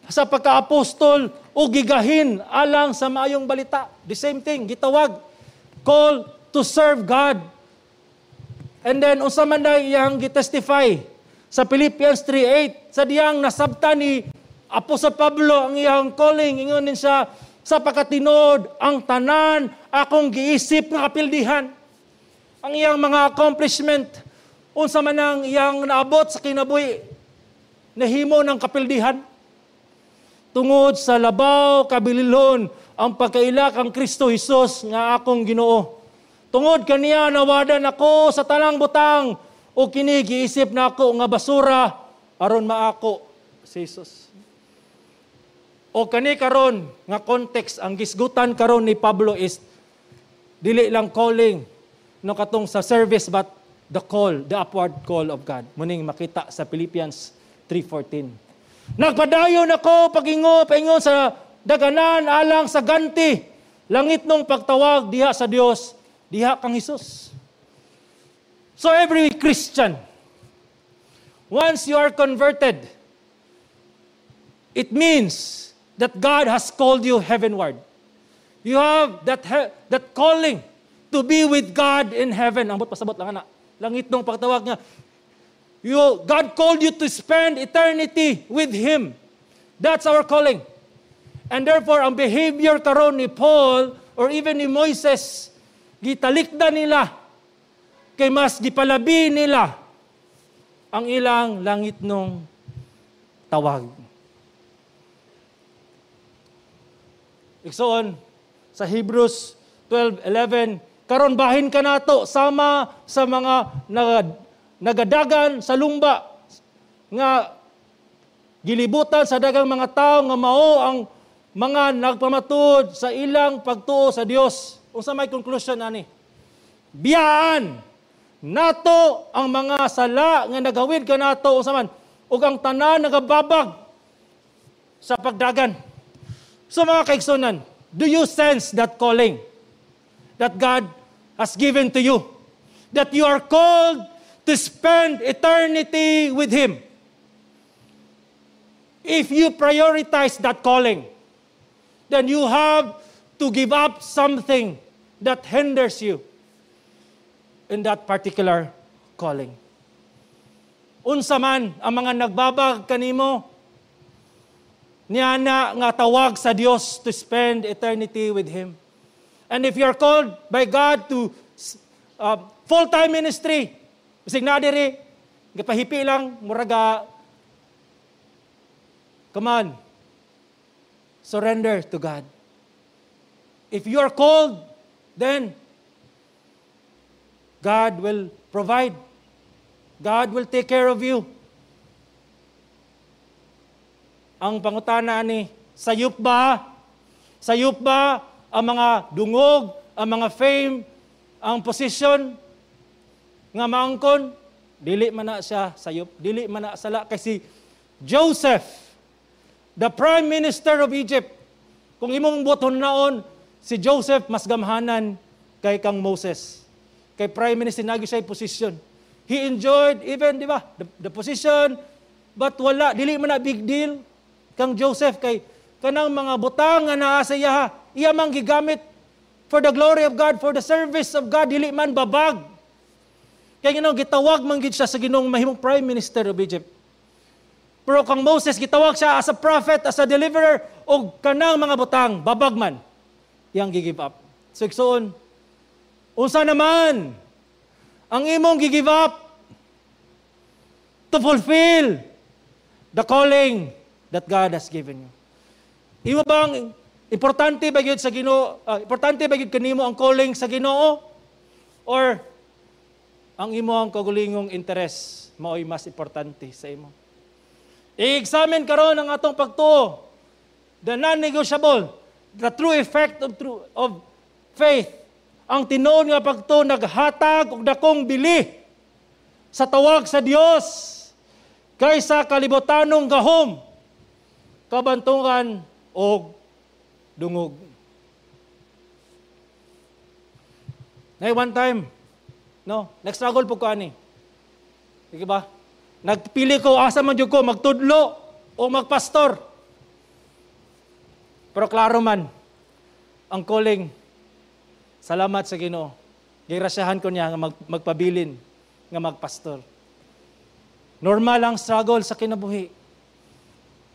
sa pagka-apostol o gigahin alang sa maayong balita. The same thing, gitawag. Call to serve God. And then, unsa man na iyang gitestify sa Philippians 3:8, sa diyang nasabta ni Apostol Pablo ang iyang calling, ingon din siya, sa pagkatinuod ang tanan akong giisip nga kapildihan. Ang iyang mga accomplishment, unsa man ang iyang naabot sa kinabuhi, nahimo ng kapildihan. Tungod sa labaw kabililhon ang pagkaila kang Kristo Jesus nga akong Ginoo. Tungod kaniya nawadan ako sa tanang butang o kini giisip nako nga basura aron maako si Jesus. O kani karon nga context ang gisgutan karon ni Pablo is dili lang calling no katong sa service but the call, the upward call of God. Muning makita sa Philippians 3:14. Nagpadayon ako pagingo paingon sa daganan alang sa ganti langit nung pagtawag diha sa Dios diha kang Hesus. So every Christian, once you are converted, it means that God has called you heavenward. You have that calling to be with God in heaven. Ambot pasabot lang ana. Langit nung pagtawag niya. God called you to spend eternity with Him. That's our calling. And therefore, ang behavior karon ni Paul or even ni Moises, gitalikda nila kay mas gipalabi nila ang ilang langit nung tawag. Igsoon, sa Hebrews 12:11, karon bahin ka nato sama sa mga nagadagan sa lumba nga gilibutan sa dagang mga tao nga mao ang mga nagpamatud sa ilang pagtuo sa Dios. Unsa may conclusion ani? Biyaan nato ang mga sala nga nagawid kanato unsa man ug ang tanan nagababag sa pagdagan. So mga kaigsunan, do you sense that calling that God has given to you? That you are called to spend eternity with Him. If you prioritize that calling, then you have to give up something that hinders you in that particular calling. Unsa man ang mga nagbabag kanimo, niya na nga tawag sa Dios to spend eternity with Him. And if you are called by God to full-time ministry, bisig na diri, gapahipi lang, muraga, come on, surrender to God. If you are called, then God will provide. God will take care of you. Ang pangutana ni, sayop ba? Sayop ba ang mga dungog, ang mga fame, ang position nga maangkon? Dili man na siya sayop, dili man na sala kay si Joseph, the prime minister of Egypt. Kung imong buhaton naon, si Joseph mas gamhanan kay kang Moses. Kay prime minister nagi siya position. He enjoyed even, di ba, the position, but wala, dili man na big deal kang Joseph kay kanang mga butang nga naa sa iya, iya man gigamit for the glory of God, for the service of God, dili man babag. Kay Ginoo gitawag man gid siya sa Ginoong mahimong prime minister of Egypt. Pero kang Moses gitawag siya as a prophet, as a deliverer, og kanang mga butang babag man iyang gi-give up. So igsoon, unsa naman ang imong gi-give up to fulfill the calling that God has given you? Imo bang importante ba gyud sa Ginoo, importante ba gyud kanimo ang calling sa Ginoo or ang imo ang kagulingong interes mao'y mas importante sa imo? I-examine karon ang atong pagtuo, the non-negotiable, the true effect of faith. Ang tinuod nga pagtuo naghatag og dakong bili sa tawag sa Dios kaysa kalibutanong gahom, kabantungan og dungog. Nay one time, no, nag-struggle po ko ani. Di ba? Nagpili ko asa man jud ko magtudlo o magpastor. Pero klaro man ang calling. Salamat sa Ginoo. Gigrasyahan ko niya nga magpabilin nga magpastor. Normal ang struggle sa kinabuhi.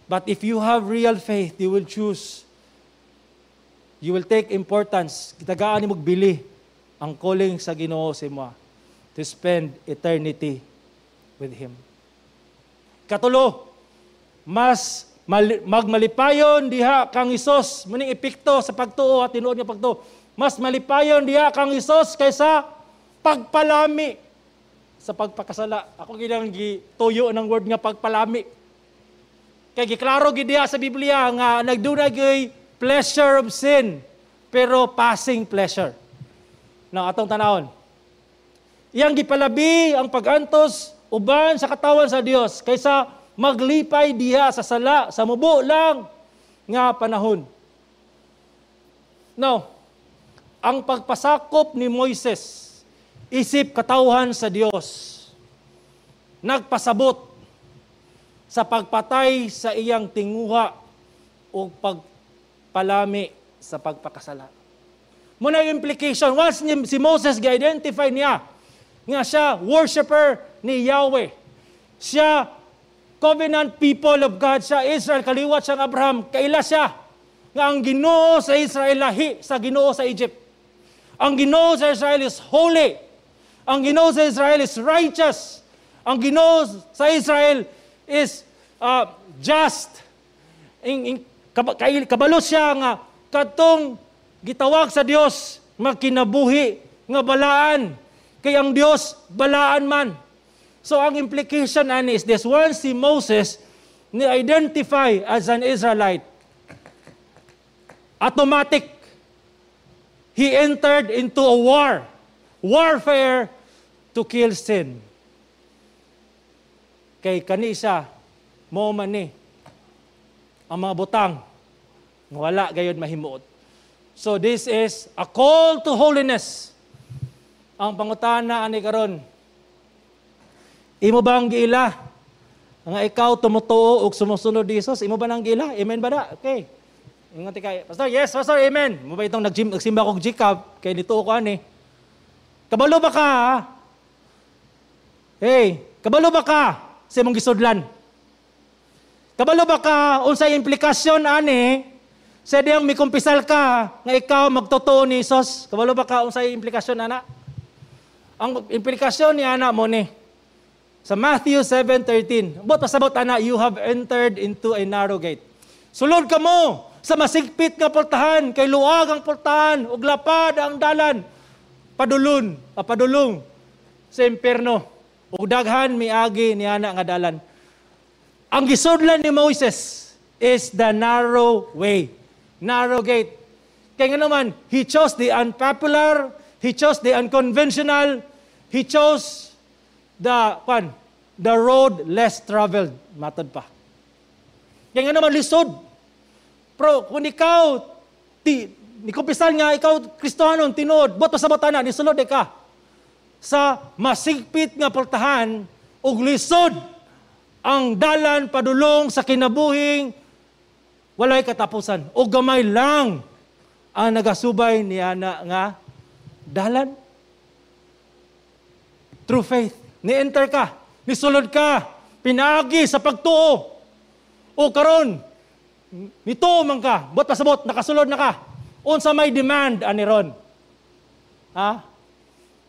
But if you have real faith, you will choose. You will take importance. Kitagaan ni bili ang calling sa Ginoo sa imo to spend eternity with Him. Katulo, mas magmalipayon diha kang Hesus, muning epekto sa pagtuo at tinuod nga pagtuo. Mas malipayon diha kang Hesus kaysa pagpalami sa pagpakasala. Ako ginang gituyo ng word nga pagpalami. Kay giklaro gid diha sa Biblia nga nagduna gyud pleasure of sin, pero passing pleasure. Now, atong tanawon. Iyang gipalabi ang pag-antos uban sa katawan sa Dios kaysa maglipay diha sa sala sa mubo lang nga panahon. Now, ang pagpasakop ni Moises isip katawhan sa Dios nagpasabot sa pagpatay sa iyang tinguha o pagpalami sa pagpakasala. Muna yung implication, once si Moses gi-identify niya nga siya worshipper ni Yahweh, siya covenant people of God, siya Israel, kaliwat siyang Abraham, kaila siya nga ang Ginoo sa Israel lahi sa Ginoo sa Egypt. Ang Ginoo sa Israel is holy. Ang Ginoo sa Israel is righteous. Ang Ginoo sa Israel is just. Kabalo siya nga katong gitawag sa Dios magkinabuhi nga balaan. Kay ang Dios balaan man. So ang implication ani is this: once si Moses ni-identify as an Israelite, automatic he entered into a warfare to kill sin. Kay kani siya mo man ni ang mga butang nga wala gayod mahimuot. So this is a call to holiness. Ang pangutana ani karon, imo bang giila nga ikaw tumutuo og sumusunod ni Jesus? Imo ba nang giila? Amen ba da? Okay. Ingon ti kay Pastor, yes, Pastor, amen. Mo ba itong nagsimba kog GCAB kay nituo ko ani. Kabalo ba ka? Ha? Hey, kabalo ba ka sa imong gisudlan? Kabalo ba ka unsay implikasyon ani sa diyang mikumpisal ka nga ikaw magtotoo ni Jesus? Kabalo ba ka unsay implikasyon ana? Ang implikasyon ni ana mo ni sa Matthew 7:13. But pasabot ana, you have entered into a narrow gate. Sulod ka mo sa masigpit nga pultahan, kay luag ang pultahan ug lapad ang dalan padulun, padulong sa impierno, ug daghan miagi niana nga dalan. Ang gisudlan ni Moses is the narrow way, narrow gate. Kaya nga naman, he chose the unpopular, he chose the unconventional, he chose the kwan, the road less traveled, matod pa. Kaya nga naman lisod. Pero kung ikaw, nikumpisal nga ikaw Kristohanon, tinuod, buot pasabot ana, nisulod ka sa masigpit nga pultahan ug lisod ang dalan padulong sa kinabuhing walay katapusan. O gamay lang ang nagasubay niya na nga dalan. Through faith. Ni-enter ka, nisulod ka, pinaagi sa pagtuo. O karon, nituo man ka, buot pasabot, nakasulod na ka. Unsa may demand ani ron? Ha?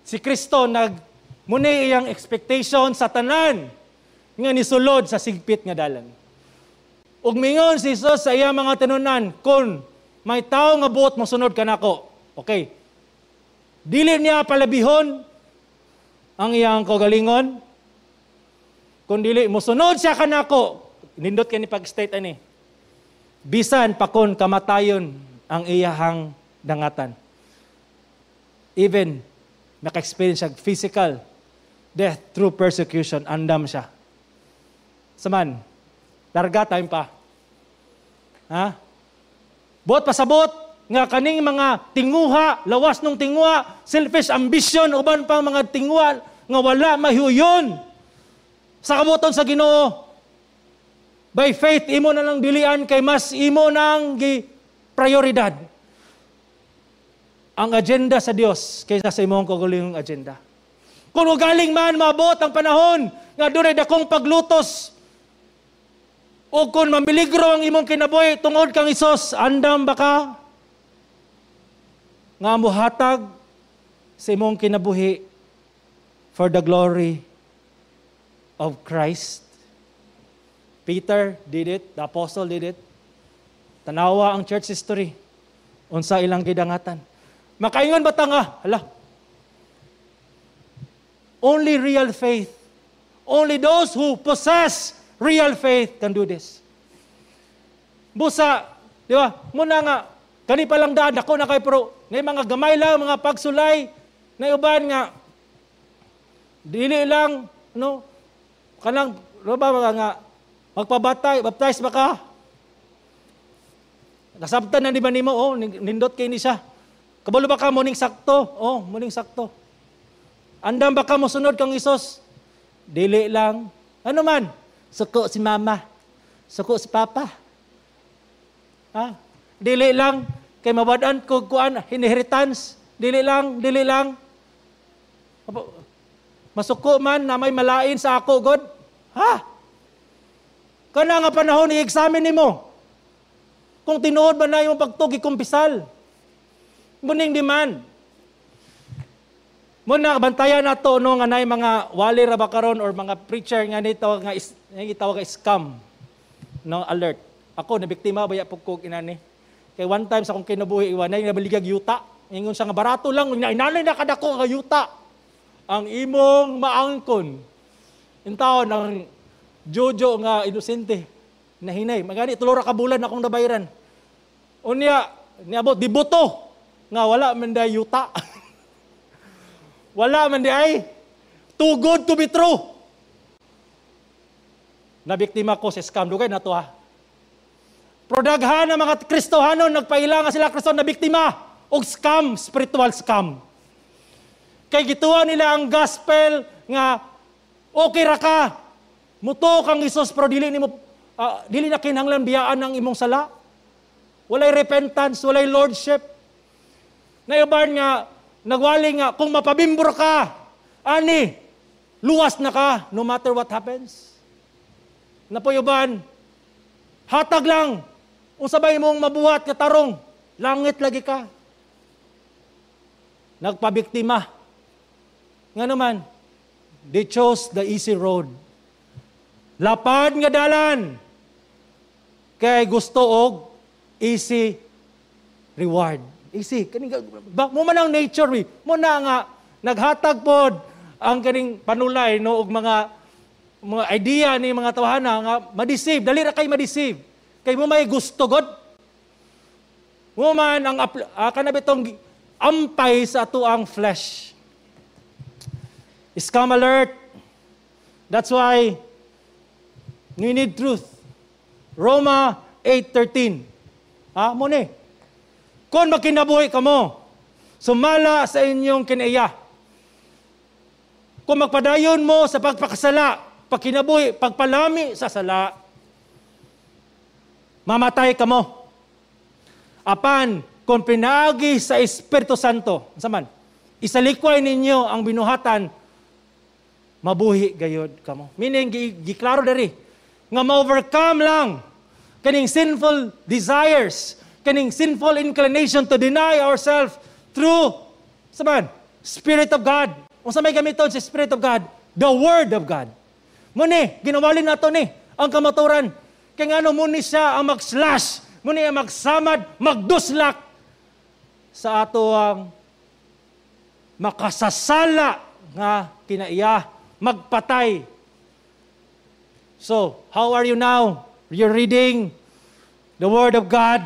Si Kristo nag muni iyang expectation sa tanan nga nisulod sa sigpit nga dalan. Ug mingon si Jesus sa iyang mga tinunan, kung may tao nga buot mosunod kanako. Okay. Dili niya palabihon ang iyang kaugalingon. Kung dili mosunod siya kanako, nindot kay ni pag-state ani. Bisan pa kon kamatayon ang iyahang dangatan. Even naka-experience siya physical death through persecution, andam siya. Saman, larga time pa. Ha? Buot pasabot nga kaning mga tinguha, lawas nung tinguha, selfish ambition, uban pang mga tinguha nga wala mahiuyon sa kabuton sa Ginoo. By faith, imo na lang dilian kay mas imo nang gi prioridad ang agenda sa Dios kaysa sa imong kaugalingong agenda. Kung ugaling man maabot ang panahon nga dunay dakong paglutos o kung mamiligro ang imong kinabuhi tungod kang Hesus, andam ba ka nga muhatag sa imong kinabuhi for the glory of Christ? Peter did it, the apostle did it. Tanawa ang church history unsa ilang gidangatan. Makaingon ba ta nga, hala, only real faith, only those who possess real faith can do this. Busa, di ba? Muna nga, kani pa lang daan, ako na kay pero, ngay mga gamay lang, mga pagsulay, na uban nga, dili lang, no, kanang, no ba, mga nga, magpabatay, baptize ba ka? Nasabtan na di ba nimo? Oh, nindot kay ni siya. Kabalo ba ka, muning sakto? Oh, muning sakto. Andam ba ka mosunod kang Isos? Dili lang. Ano man? Suko si mama. Suko si papa. Ha? Dili lang. Kay mabad-an ko kuan inheritance. Dili lang, dili lang. Masuko man na may malain sa ako, God. Ha? Kana nga panahon i-examine nimo. Kung tinuod ba na imong pagtuo gikumpisal. Muning demand. Muna bantayan nato no nga nay mga wali ra ba karon or mga preacher nga nito nga is, nga gitawag nga scam. No alert. Ako na biktima baya pud kog inani. Kay one time sa akong kinabuhi iwa nay nabaligag yuta. Ingon siya nga barato lang, inanay na kadako nga yuta. Ang imong maangkon. Intawon ang Jojo nga inosente nahinay. Magani 3 ka bulan akong nabayran. Unya niabot dibuto nga wala man day yuta. Wala man di ay too good to be true. Nabiktima ko sa scam. Dugay na to ha. Pero daghan ang mga Kristohanon, nagpaila nga sila Kristo, nabiktima og scam, spiritual scam. Kay gituwa nila ang gospel nga okay ra ka. Mutuo kang Hesus pero dili nimo dili na kinahanglan biyaan ang imong sala. Walay repentance, walay lordship. Naiban nga nagwali nga kung mapabimbor ka, ani luwas na ka no matter what happens. Napuyuban, hatag lang unsa bay imong mabuhat nga tarong, langit lagi ka. Nagpabiktima. Nga naman, they chose the easy road. Lapad nga dalan. Kay gusto og Easy reward. Easy. Kaning ba mo man ang nature we. Mo na nga naghatag pod ang kaning panulay, no, og mga idea ni mga tawhana nga ma-deceive, dali ra kay ma-deceive. Kay mo may gusto god. Mo man ang kana bitong ampay sa ato ang flesh. Scam alert. That's why we need truth. Roma 8:13. Ha, mo ni. "Kung makinabuhi kamo sumala sa inyong kinaiya. Kung magpadayon mo sa pagpakasala, pagkinabuhi, pagpalami sa sala, mamatay kamo. Apan, kung pinaagi sa Espiritu Santo, unsa man, isalikway ninyo ang binuhatan, mabuhi gayod kamo." Meaning, giklaro diri, nga ma-overcome lang kaning sinful desires, kaning sinful inclination to deny ourselves through, unsa man, Spirit of God. Unsa may gamiton sa Spirit of God? The Word of God. Muni, ginawali nato ni ang kamaturan. Kaya ngano muni siya ang mag-slash, muni ang magsamad, magduslak sa ato ang makasasala nga kinaiya, magpatay. So, how are you now? You're reading the Word of God.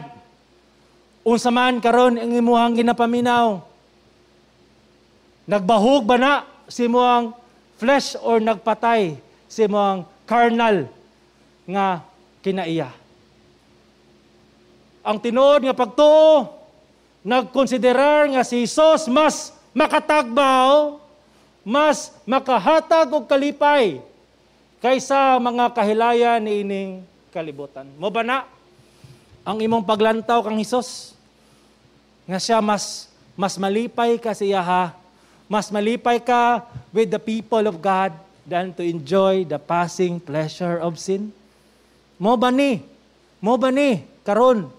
Unsa man karon ang imuhang ginapaminaw? Nagbahog ba na si imuhang flesh or nagpatay si imuhang carnal nga kinaiya? Ang tinuod nga pagtuo nagkonsiderar nga si Jesus mas makatagbaw, mas makahatag og kalipay kaysa mga kahilayan niining kalibutan. Mo ba na ang imong paglantaw kang Hesus? Nga siya mas malipay ka siya ha, mas malipay ka with the people of God than to enjoy the passing pleasure of sin? Mo ba ni? Mo ba ni karon?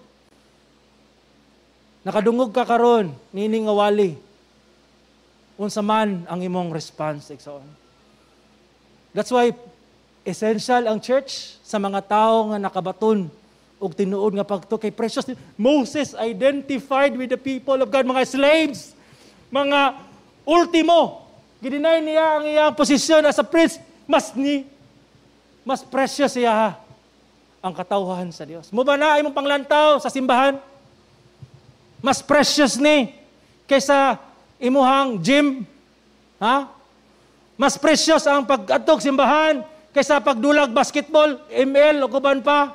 Nakadungog ka karon niini nga wali. Unsa man ang imong response, igsoon? That's why essential ang church sa mga tao nga nakabaton og tinuod nga pagtuo kay precious. Moses identified with the people of God, mga slaves, mga ultimo. Gideny niya ang iyang posisyon as a prince. Mas precious siya ha, ang katawhan sa Dios. Mo ba na imong panglantaw sa simbahan? Mas precious ni kaysa imuhang gym. Ha? Mas precious ang pag-adtog simbahan kaysa pagdulag basketball, ML o kuban pa.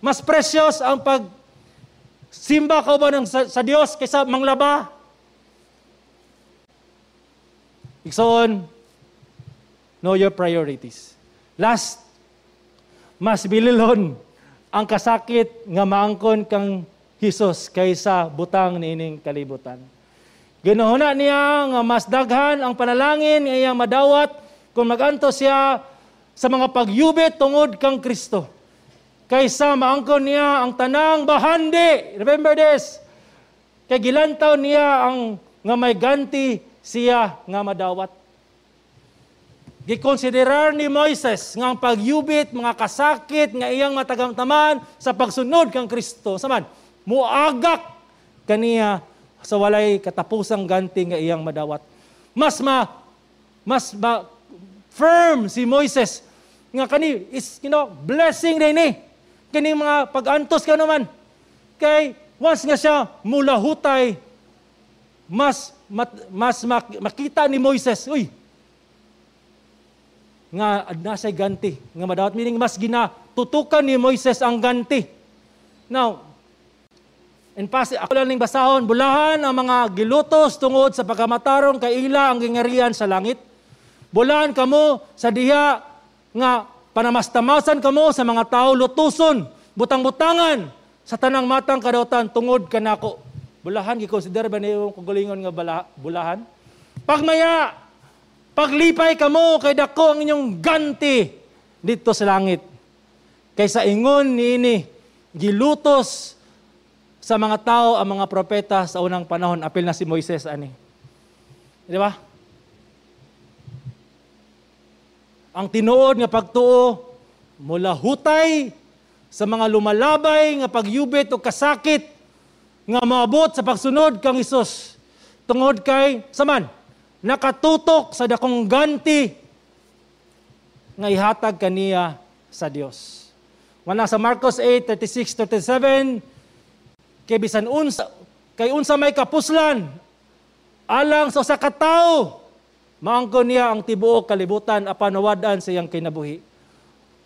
Mas precious ang pag simba kauban ng sa Dios kaysa manglaba. Igsoon, know your priorities. Last, mas bililon ang kasakit nga maangkon kang Hesus kaysa butang niining kalibutan. Ginuhuna niya nga mas daghan ang panalangin nga iyang madawat kung maganto siya sa mga pagyubit tungod kang Kristo kaysa maangkon niya ang tanang bahandi. Remember this. Kay gilantaw niya ang nga may ganti siya nga madawat. Gikonsiderar ni Moises nga ang pagyubit, mga kasakit nga iyang matagamtaman sa pagsunod kang Kristo. Saman, muagak kaniya sa walay katapusang ganti nga iyang madawat. Mas ma firm si Moises nga kani is blessing din ni kini mga pag-antos ka naman. Kay once nga siya mulahutay, mas makita ni Moises, uy, nga nasa ganti nga madawat, meaning mas ginatutukan ni Moises ang ganti. Now, in pas ako lang ning basahon: "Bulahan ang mga gilutos tungod sa pagkamatarong, kay ila ang gingarian sa langit. Bulahan kamo sa diha nga panamastamasan kamo sa mga tao, lutuson, butang-butangan sa tanang matang kadautan tungod kanako." Bulahan, gikonsider ba niyo kagalingon nga bulahan? "Pagmaya, paglipay kamo kay dako ang inyong ganti dito sa langit. Kay sa ingon niini gilutos sa mga tao ang mga propeta sa unang panahon." Apil na si Moises ani. Di ba? Ang tinuod nga pagtuo mula hutay Sa mga lumalabay nga pagyubit o kasakit nga maabot sa pagsunod kang Hesus. Tungod kay saman nakatutok sa dakong ganti nga ihatag kaniya sa Dios. Wala sa Marcos 8:36 37, kay bisan unsa, kay unsa may kapuslan alang sa usa ka tawo, maangkon niya ang tibuok kalibutan apan nawad-an sa iyang kinabuhi?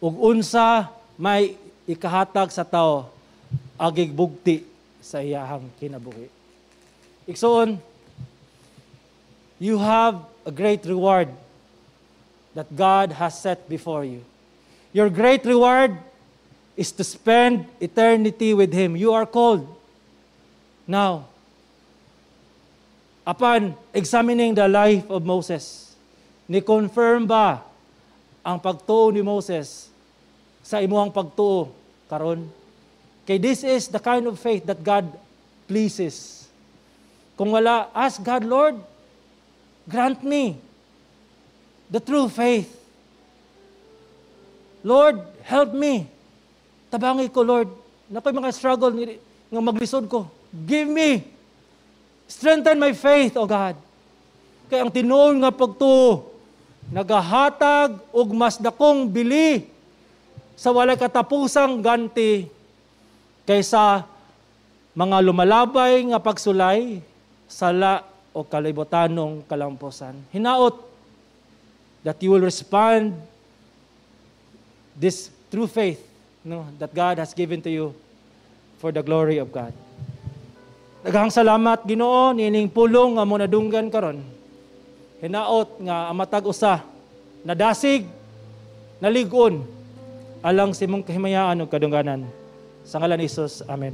Ug unsa may ikahatag sa tao agig bugti sa iyahang kinabuhi? Igsoon, you have a great reward that God has set before you. Your great reward is to spend eternity with Him. You are called. Now, upon examining the life of Moses, ni-confirm ba ang pagtuo ni Moses sa imuhang pagtuo karon? Kay this is the kind of faith that God pleases. Kung wala, ask God, "Lord, grant me the true faith. Lord, help me. Tabangi ko, Lord. Naa koy mga struggle nga maglisod ko. Give me. Strengthen my faith, O God." Kay ang tinuod nga pagtuo, nagahatag og mas dakong bili sa walay katapusang ganti kaysa mga lumalabay nga pagsulay, sala o kalibutanong kalampusan. Hinaot that you will respond this true faith, no, that God has given to you for the glory of God. Daghang salamat, Ginoo, niining pulong nga among nadunggan karon. Hinaot nga ang matag usa nadasig, nalig-on alang sa imong kahimayaan ug kadungganan. Sa ngalan ni Jesus. Amen.